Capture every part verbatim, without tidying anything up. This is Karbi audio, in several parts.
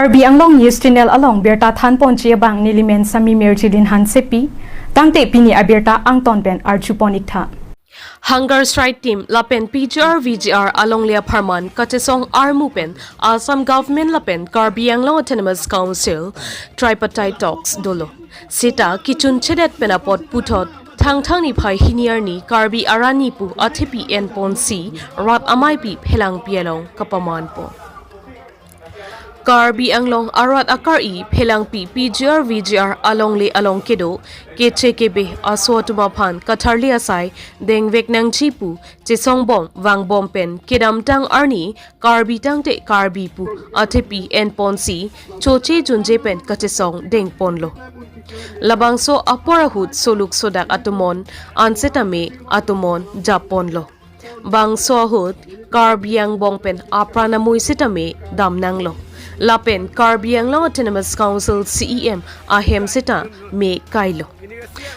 Karbi Anglong News Channel along birta thanponji abang nelimen Sami Mirjilin Hansepi, tangte pini abirta angton pen arjupon iktha. Hunger Strike Team lapen P G R V G R alongle apharman kachesong armu pen Assam Government lapen Karbi Anglong Autonomous Council tripartite talks dolo. Seta kechunchedet pen apot puthot Thangthang niphai hini arni Karbi arani pu athepi enponsi rat ameipi Phelangpi along kapamanpon. Karbi Anglong arat akari Phelangpi P G R V G R alongle along kedo keche kebe aso atum aphan katharli asai dengvek nangji pu chesongbom vangbom pen kedamtang arni Karbi tangte Karbi pu athepi enponsi choche junje pen kachesong dengponlo. Labangso apor ahut soluk sodak atomon an setame atomon japponlo. Bangso ahut Karbi angbong pen apran amui setame damnanglo. Lapen Karbi Anglong Autonomous Council C E M ahem seta me kailo.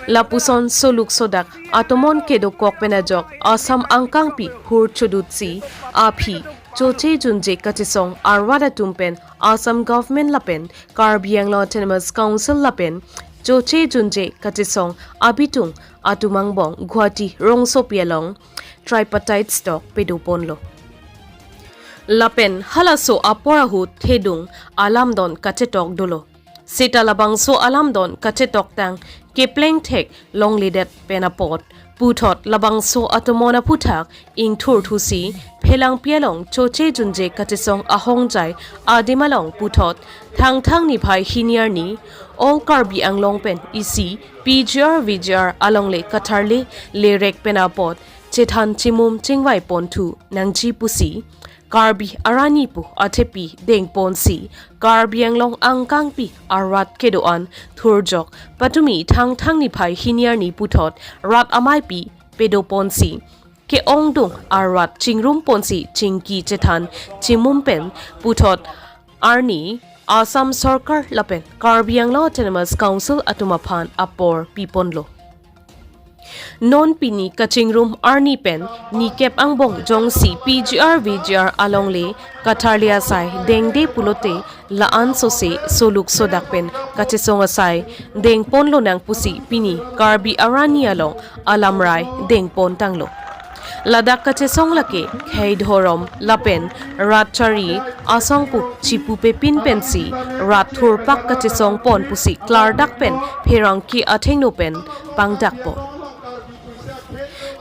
Lapuson soluk sodak atomon kedokok pen ajok Assam angkangpi hur chodutsi aphi choche junje kachesong arwat atum pen Assam Government lapen Karbi Anglong Autonomous Council lapen choche junje kachesong abitung atum angbong Guwahati rongsopi along tripartite talk pedoponlo. Lapen halaso apor ahut thedung alamdon kachetok dolo. Seta labangso alamdon kachetok tang kepleng thek longledet pen apot puthot labangso atomon aphuthak ingthurthusi Phelangpi along choche junje kachesong ahongjai adim along puthot Thangthang niphai hini arni All Karbi Anglong pen isi P G R V G R alongle katharli lerek pen apot chethan chimum chingvaiponthu nangji pusi Karbi arani pu athepi dengponsi Karbi Anglong angkangpi arat kedo-an thurjok patumi Thangthang niphai hini arni puthot rat ameipi pedoponsi ke-ongdung arat chingrumponsi chingki chethan chimum pen puthot arni Assam Sorkar lapen Karbi Anglong Autonomous Council atum aphan apor piponlo. Non pini kachingrum arni pen nikep angbong jongsi P G R V G R alongle katharli asai dengde pulote la-an sose soluk sodak pen kachesong asai dengponlonang pusi pini Karbi arani along alamrai dengpontanglo. Ladak kachesong lake khei dhorom lapen rat chari asong pu chipu pepin pensi rat thurpak kachesongpon pusi klardak pen pherangke athengno pen pangdakpon.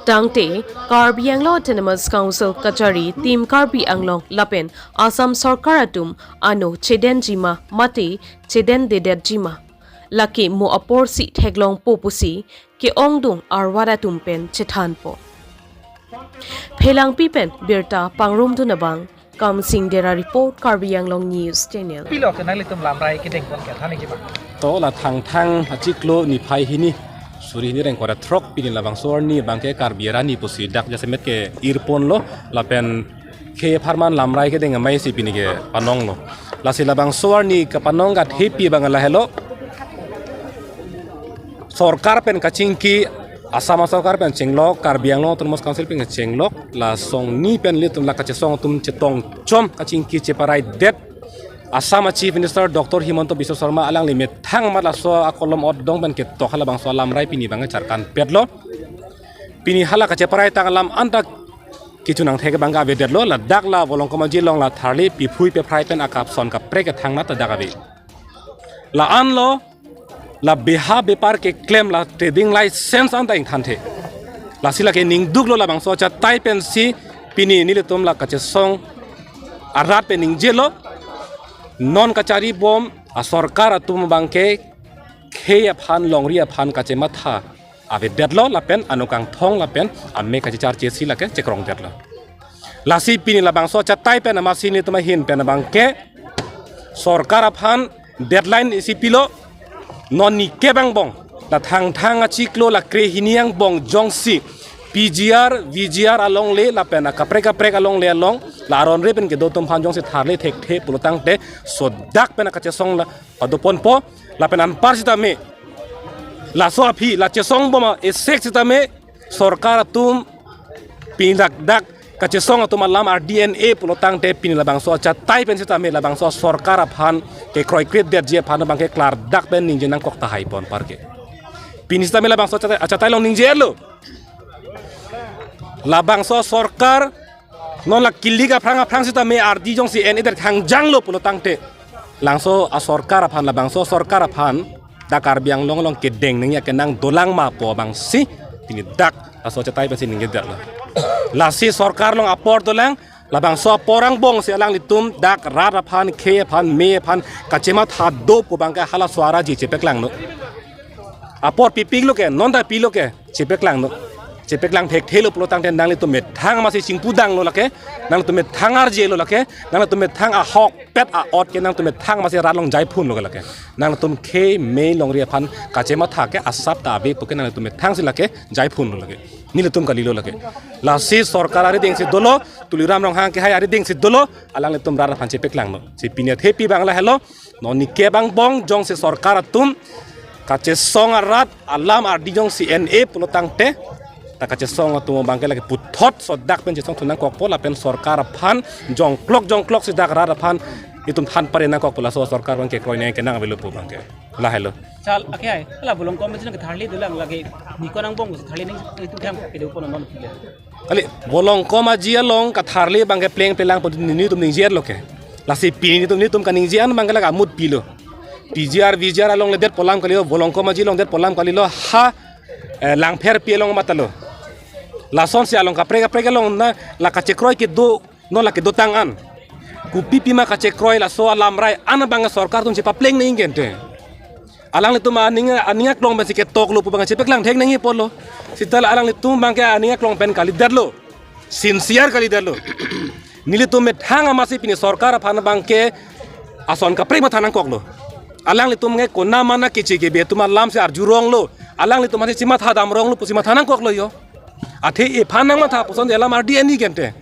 Tangte Karbi Anglong Autonomous Council kachari Team Karbi Anglong lapen Assam Sorkar atum ano chedenjima mate chedendedetjima lake mo aporsi theklongpo pusi ke-ongdung arwat atum pen chethanpo. Phelangpi pen birta pangrumdun abang Kamsing Dera report, Karbi Anglong News Channel. Pilo ke nanglitum lamrai kedengpon ke thani ke bang. To la Thangthang achiklo niphai hini suri hini rengkora throk pini labangso arni abangke Karbi arani pusi dak jasemet ke-irponlo lapen khei apharman lamrai kedeng amei si pini kepanonglo. Lasi labangso arni kapanong kathipi abang lahelo. Sorkar pen kachingki, Assam Sorkar pen chenglok, Karbi Anglong Autonomous Council pen chenglok, la songni pen ilitum la kachesong atum chetongchom kachingki cheparaidet. Assam a Chief Minister Doctor Himanta Biswa Sarma alangli methang amat laso akolom otdong pen ketok halabangso alamrai pini abang charkanpetlo. Pini hala kacheparai tang alam anta kechunangthek abang avedetlo, ladak la Volongkom Aji along la tharli piphui peprai pen akapson kaprek kethang nat dak ave. La-anlo, la beha bepar keklem la trading license anta ingthanthe. Lasi lake ningduklo labangso achatai pensi pini nelitum la kachesong arat pen ningjelo. Non kacharibom asorkar atum abangke khei aphan longri aphan kachematha avedetlo lapen ano kangthong lapen amek kachecharchesi lake chekrongdetlo. Lasi pini labangso achatai pen amatsi nelitum ahin pen abangke sorkar aphan deadline isi pilo, non nikep angbong la Thangthang achiklo la krehini angbong jongsi P G R, V G R alongle lapen akaprek kaprek alongle along la aron re pen kedo atum aphan jongsi tharli thekthe pulotangte sodak pen akachesong la padoponpo lapen anpar sitame laso aphi la chesongbom a-esek sitame sorkar atum pini dak dak kachesong atum alam ardi en-e pulo tangte pini labangso achatai pen sitame labangso sorkar aphan kekroikretdetji aphan abangke klardak pen ningje nangkok tahai pon parke. Pini sitame labangso achatai, achatai along ningje-lo. Labangso sorkar non la kilik aphrang aphrang sitame ardi jongsi en-edet hangjanglo pulo tangte, langso asorkar aphan, labangso sorkar aphan dak Karbi Anglong along kedeng nangji akenang dolang ma pu abangsi pini dak laso achatai pensi ningjedetlo. Lasi sorkar along apor dolang, labangso apor angbongsi alanglitum dak rat aphan, khei aphan, mei aphan kachematha do pu abangke halaso araji chepaklangnon. Apor pipiklo ke, non ta pilo ke, chepaklangnon. Chepaklang thekthelo pulo tangte nanglitum methang masi chingpudanglo lake, nanglitum methang arjelo lake, nanglitum methang ahokpet a-ot ke nanglitum methang masi rat along jaiphunlo ke lake. Nanglitum khei mei longri aphan kachematha ke asap ta ave puke nanglitum methangsi lake jaiphunlo lake. Nelitum kalilo lake. Lasi sorkar aridengsi dolo, Tuliram Ronghang kehai aridengsi dolo, alanglitum rat aphan chepaklangnon. Si pini athepi abang lahelo, non nike angbong jongsi sorkar atum kachesong arat alam ardi jongsi en-e pulo tangte, ta kachesong atum abangke lake puthot sodak pen chesongthu nangkokpo lapen sorkar aphan jongklok jongkloksi dak rat aphan itum than pare nangkokpo, laso sorkar abangke kroinei kenang avelo pu abangke. Lahelo. Chal, ake hai, la Volongkom Aji along ketharli dolang lake, niko angbong ketharli nangtum thang kedo kono non pile. Kali, Volongkom Aji along ketharli abangke plengple lang pu nelitum ningjeloke. Lasi pini nelitum, nelitum kaningje an abangke lake amut pilo. P G R, V G R along ledet pu alam kalilo, Volongkom Aji along det pu alam kalilo, ha, eh, Langpherpi along matalo. Lasonsi along kaprek kaprek along na la kachekroi kedo, non la kedotang an. Kopi pima kachekroi laso alamrai an abangke sorkar atum chepapleng nangji kente. Alanglitum aning, aning aklong pensi ketoklo pu abangke chepaklang thek nangji apotlo. Seta la alanglitum abangke aning aklong pen kalidetlo. Sincere kalidetlo. Nelitum methang masi pini sorkar aphan abangke ason kaprek matha nangkoklo. Alanglitum ke konat mana keche kebe atum alamsi arjuronglo. Alanglitum masi chematha damronglo pusi matha nangkoklo jo. Athe ephan nangmatha puson alam ardi en-e kente.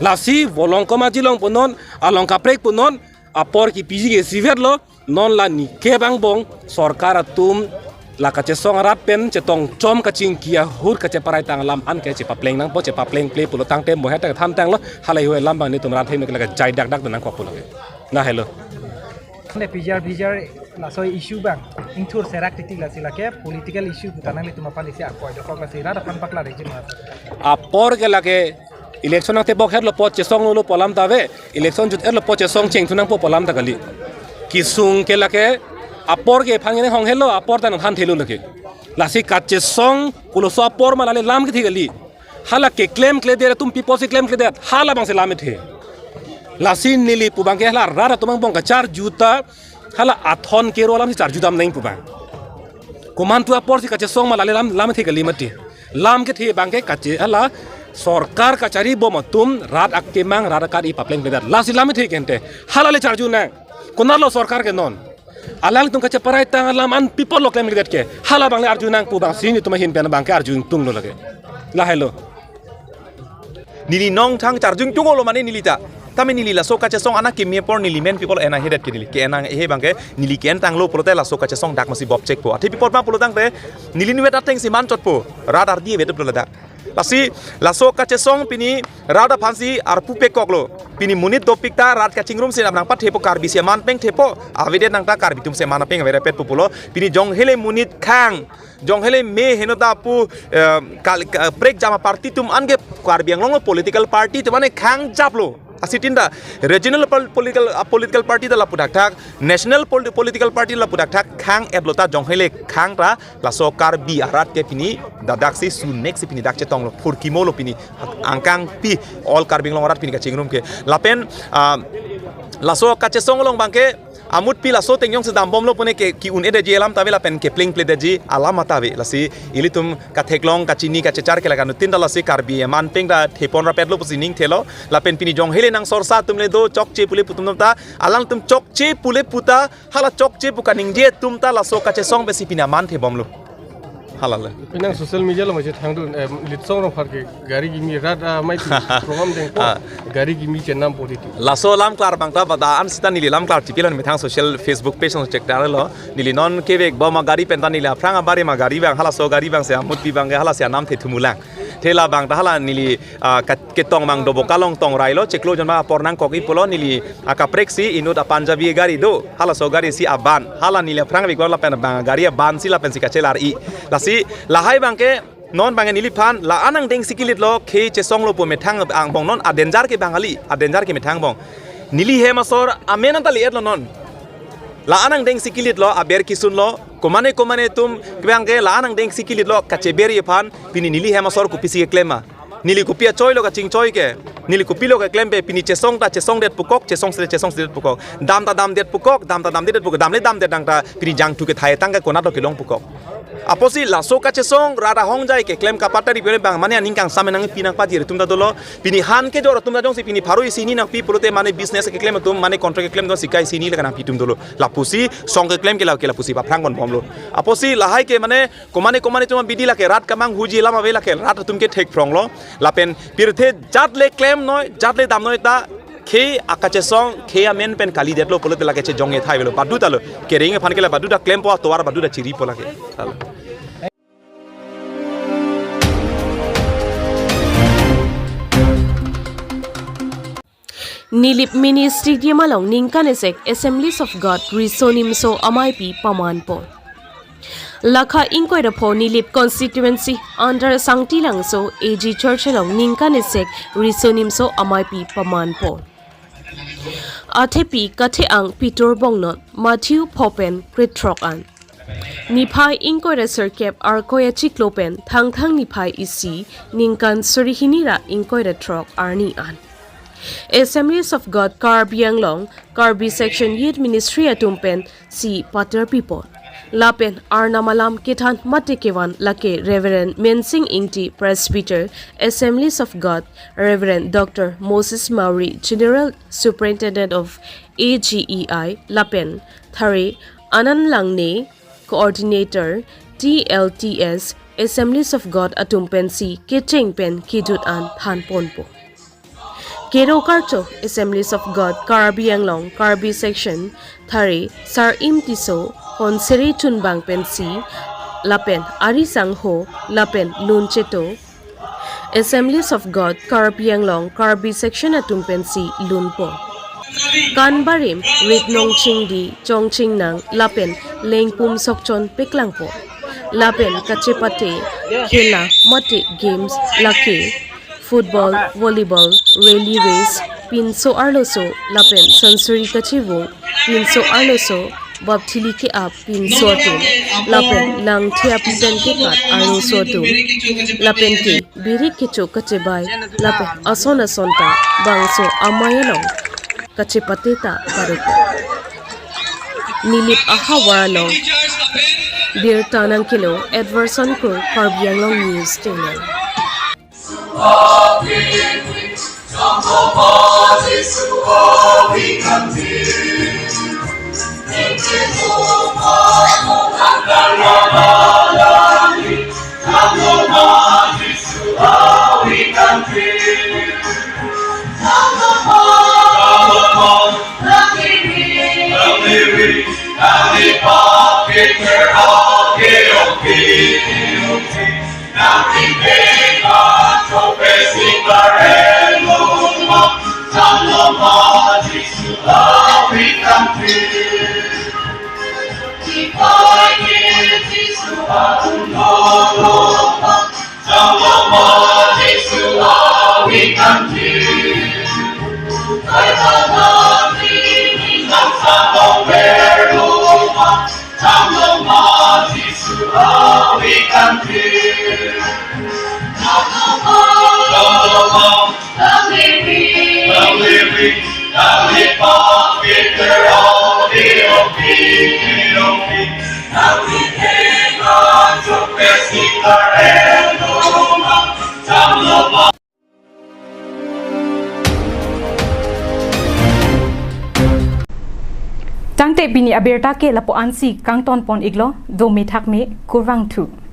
Lasi Volongkom Aji along punon, along kaprek punon, apor kipiji ke isivetlo, non la nike angbong sorkar atum la kachesong arat pen chetongchom kachingki ahut kacheparai tang alam anke chepapleng nangpo, chepaplengple pulo tangte mohet ta than tanglo, halahei alam abang nelitum rat apheng ke lake jai dakdak nangkok pulo ke. Lahelo. Ne P G R, V G R laso issue abang ingthur serak titik lasi lake political issue pu ta nanglitum aphan isi akoi dokok lasi rat aphan paklar ejin mas. Apor ke lake election nangtebok hetlo apot chesonglo pu alam ta ave, election jut-etlo apot chesong chengthu nangpo pu alam ta kali. Kesung ke lake apor ke aphan ke hong helo, apor ta nangthan thelo lake. Lasi kachesong koloso apor ma lale lam kethe kali. Hala keklemkledet atum pi apotsi klemkledet, hala abangsi lam kethe. Lasi neli pu abangke hala rat atum angbong kacharju ta, hala athon kero alamsi charjudam nangji pu abang. Komantu aporsi kachesong ma lale lam, lam kethe kali mati. Lam kethe abangke kache hala sorkar kacharibom atum rat akemang rat akari paplengpledet. Lasi lam kethe kente. Hala le charju nang. Konatlo sorkar ke non. Alangtum kacheparai tang alam an pi apotlo klemkledet ke. Hala abang le arju nang pu abangsi nelitum ahin pen abangke arju ingtunglo lake. Lahelo. Neli nongthang charju ingtunglo mane neli ta. Tame neli laso kachesong ana kimi apor neli men pi apot ena hedet ke neli. Ke ena he abangke neli ke-en tanglo pulote laso kachesong dak masi bopchekpo. Athe pi apot ma pulo tangte neli nuvet atengsi manchotpo. Rat ardi ave tu pulo dak. Lasi laso kachesong pini rat aphansi arpu pekoklo. Pini monit dopik ta rat kachingrumsi nang pathepo, Karbisi aman peng thepo. Avedet nang ta Karbi atumsi aman peng averapet pu pulo. Pini jong hele monit khang, jong hele mei heno ta pu, eh, kal-, ka-, prekjam aparty atum anke Karbi Anglong lo political party atum ane khang japlo. Asitin ta regional pol-, political, ah, political party ta lapu dakdak, national pol-, political party lapu dakdak, khang-etlo ta jong hele khang ta laso Karbi arat ke pini dadaksi suneksi pini dak chetonglo, phurkimolo pini angkangpi all Karbi Anglong arat pini kachingrum ke. Lapen, ah, laso kachesong along abangke amutpi laso ateng jongsi dambomlo pune ke ki-un-edetji alam ta ave lapen keplengpledetji alam ta ave. Lasi ilitum katheklong kachini kachechar ke lake anuttin ta lasi Karbi aman peng ta thepon rapetlo pusi ning thelo. Lapen pini jong hele nangsorsa atum le do, chokche pule pu atum ta, alangtum chokche pule pu ta, hala chokche pu kaningje atum ta laso kachesong pensi pini aman thebomlo. Hala le. Penang social media along masi thangdun, eh, Litsong Rongphar ke gari kimi rat, ah, mai tu program dengpo, ah, gari kimi chenam politik. Laso lamklar abang ta bada an sita neli lamklar chipilon methang social Facebook page along check dalo. Neli non kevekbom agari pen ta neli aphrang abari ma gari abang, halaso gari abangsi amutpi abangke halasi anam the thumulang. Thela abang ta hala neli, ah, ka-, ketong abang Doboka along tong railo, chiklo jon abang apor nangkok-i pulo, neli akaprek si inut a-Punjabi gari do, halaso gari si aban, hala neli aphrang vik lapen abang gari aban si lapen si kachelar-i. Lasi lahai abangke non abangke neliphan la-an angdeng si kilitlo, khei chesonglo pu methang angbong, non a-danger ke abang kali, a-danger ke methang angbong. Neli hem asor amen anta li-etlo non. La-an angdeng si kilitlo, aber kisunlo, komane komane atum abangke la-an angdeng si kilitlo, kacheber-i aphan, pini neli hem asor kopisi keklem ma? Neli kopi achoilo kachingchoi ke? Neli kopilo keklem pe, pini chesong ta chesongdet pukok, chesongsedet chesongsedet pukok. Dam ta damdet pukok, dam ta damdedet pukok, damle damdet nang ta pini jangthu kethai tang ke konatlo kelong pukok. Apotsi laso kachesong rat ahongjai keklem kapatari pele abang mane aning kangsam nangpi nangpajir atum ta dolo. Pini han kejor atum ta jongsi pini pharo isi hini nangpi pulote mane business keklem atum, mane contract keklem atum sika isi hini le kanangpi atum dolo. Lapusi song keklem ke la ke lapusi paphrang ponbomlo. Apotsi lahai ke mane komane komane atum abidi lake rat kamanghuji alam ave, lake rat atum ke thekphronglo. Lapen pirthe jat le klemnoi, jat le damnoi ta khei akachesong, khei amen pen kalidetlo pulote lake chejong-e thai avelo, badu ta lo. Kereng aphan ke la badu ta klempo, atovar badu ta chiripo lake. Alo. Nilip Mini Stadium along ningkan isi Assemblies of God Riso Nimso amaipi pamanpo. Lakha ingkoi ra pho Nilip constituency under Sangtilangso A G Church along ningkan isi Riso Nimso amaipi pamanpo. Athepi kathe-ang Peter Bongnon, Matthew pho pen krethrok an. Niphai ingkoi ra sirkep Arkoi achiklo pen Thangthang niphai isi ningkan suri hini ra ingkoi ra throk arni an. Assemblies of God Karbi Anglong, Karbi Section Youth Ministry atum pensi patar pipo. Lapen Arnam alam kethan mate kevan lake Reverend Mensing Ingti, Presbyter, Assemblies of God, Reverend Doctor Moses Mawri, General Superintendent of A G E I, lapen Thare Anand Langne, Coordinator, T L T S, Assemblies of God atum pensi kecheng pen kejut an thanponpo. Kero karcho Assemblies of God Karbi Anglong, Karbi Section, Thare Sar-im Tisso, Honsere Chunbang pensi, lapen Ari Sangho, lapen Lun Cheto, Assemblies of God Karbi Anglong, Karbi Section atum pensi lunpo. Kanbarim, Ritnong Chingdi, Chongchingnang, lapen Lengpum Sokchon peklangpo. Lapen kachepate khela mate games lake football, volleyball, relay race, pinso arloso, lapen sansuri kachevung, pinso arloso, bapthili ke-ap pinso atum, lapen langthe api pen kekat arloso atum, lapen ke birik kecho kachebai, lapen ason ason ta bangso amei along kachepate ta parut. Nilip ahavar along birta nangkelo Edwardson Kro, Karbi Anglong News Channel. Tangte pini abirta ke lapu-ansi kangtonpon-iklo, dome thakme, kurvangthu.